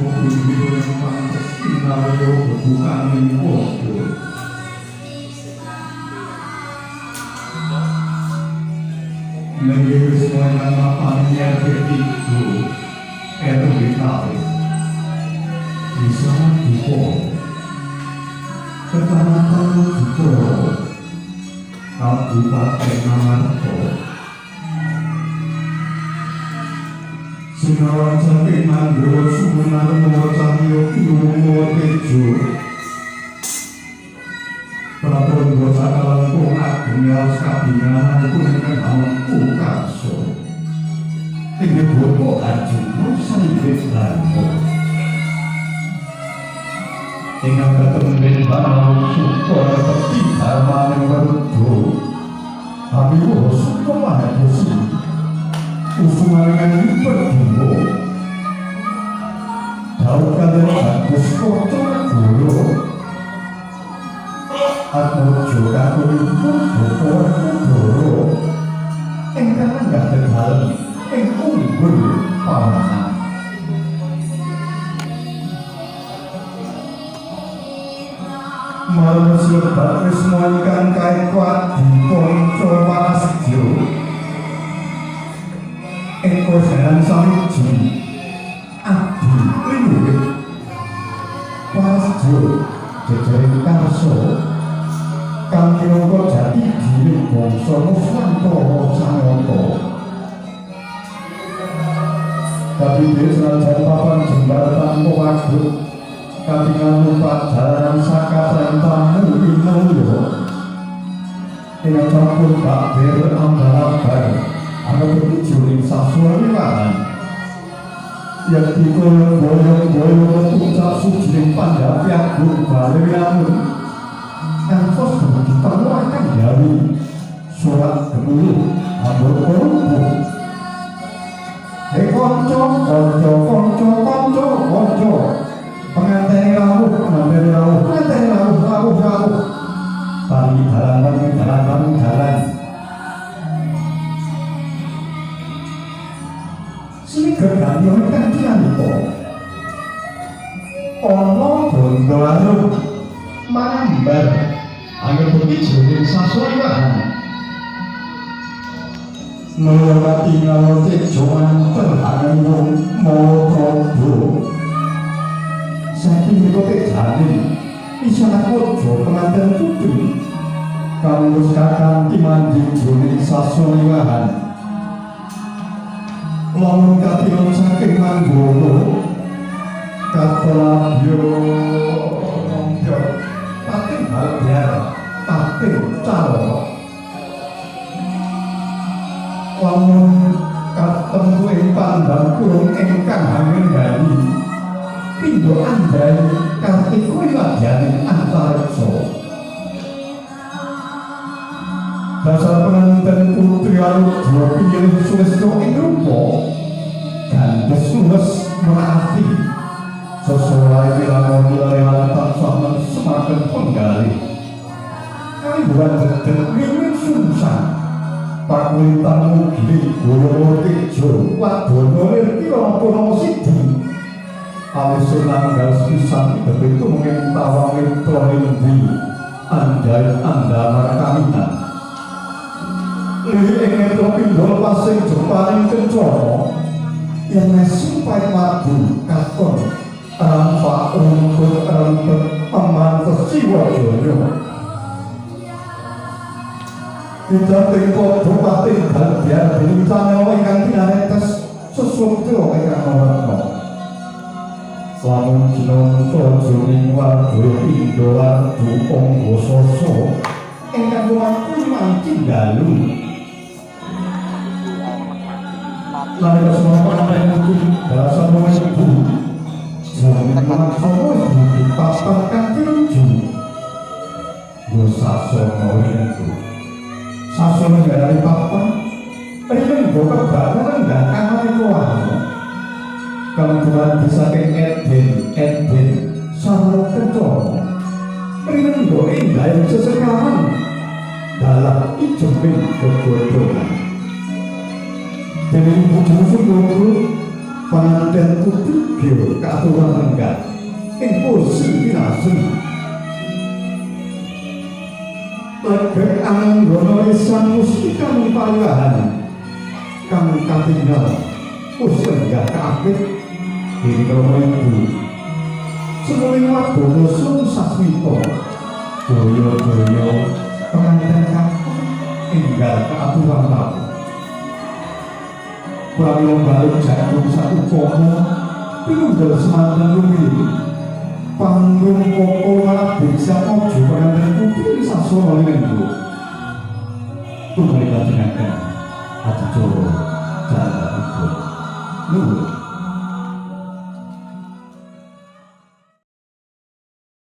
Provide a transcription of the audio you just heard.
Mugi pantes kinarya bebukaning padha. Nenggih wisma ingkang mapan RT 3 RW kalih Desa Dupara, Kecamatan Dupara, Kabupaten Ngamarta. Sinawan saking Mandura Sumenarma Cahya Kiwunga Tejo Prabowo sakalangkung ageng raos kabingahan ingkang hamengku karsa. Inggih Bapak Arjuna Sanggit Dharma. Ingkang katemben Banawa Suta tepi dharmaning werda. Abiwara Suta Mahadesi. Usunganing perduwa. Daud kaliyan bagus kaca negara. Atmojo katuripun Bapak Werkudara ingkang lenggah dedalem ing unggul pawongan. Marang silebat wisma ingkang kaeka adi kanca parasedya. Eko jaran sawiji abdi linuwih parasedya jejering karsa kang minangka jati diri bangsa Nuswantara Sanata. Kadidhe senajan papan jembar tanpa wagut katingal numpak jalanan sakasaring tamu pinulya ingkang sampun bakdir ambar-ambar anggep juling sasura wiwahan yekti kaya boyong-boyong ucap sujining pandhapi agung bale wilangun ngantos dumugi penguatan Dewi surat gemuruh ambarka rubuh. Hei kanca kanca kanca kanca kanca pengantene rawuh pengantene rawuh pengantene rawuh rawuh rawuh paringi dalan paringi dalan paringi dalan. Siniger ganti ingkang kinalika ana bondo arum manambar angger beki jroning sasrawiwahan melewati ngalor tejo manten angen mawa prabu saking menika tejane isana koja penganten putri kang wis kakanthi manjing jroning sasrawiwahan. Lamun katingal saking Mandura katon abya pating halbiar pating calon. Lamun katemtu ing pandang kurung ingkang hangendani pindha andai kartika wadyaning antariksa. Dasar penganten putri Aludra pilih sulistya ing rupa gandes luwes merati sesuai wilangon wilangan tansah semakin penggalih kalibuan dedeg wiwit sungsang pakulitan mugi guru tejo wadana lir kirana purnama sidi awis nanggal pisan idep tumenging tawang mitra lindhi andai andamar kamitan lirik ing netra pindha pasing jemparing kencana yen nesu pait madu katon rampak rumput rempet pemantes siwa jaya Idating padha pating galbiar dening canela ingkang pinaretes sesukti ingkang mawarna. Lamun jinanta jroning wadya pindha wardu angga sasa ingkang lumaku manci dalu. Nalika semana pengantin mugi balasan ibu jroning maksana ibu papan kanthi lucu. Yo sasana rindu. Sasana ngarani papan rindu kebangan nggak kamarika warna. Kang dumadi saking eden eden sarwa kencana. Rindu endah sesekahan dalah ijeming gegodhongan. Dening bojo sungguh Panganten putri kaaturan lenggah ing kursi pinasem. Legek anggono lisan mustika paliwahan kang katinggal wis lenggah kaapit dene krama ibu. Semuling wadono sun sasmita daya-daya penganten kakung enggal kaaturan tamu. Pramila balik jagung sakupama pinunggal semanten rumiyin panggung koko malah bisa mojo penganten putri sasana linenggo. Tunggal kajengaken adicara jalan. Nuwun.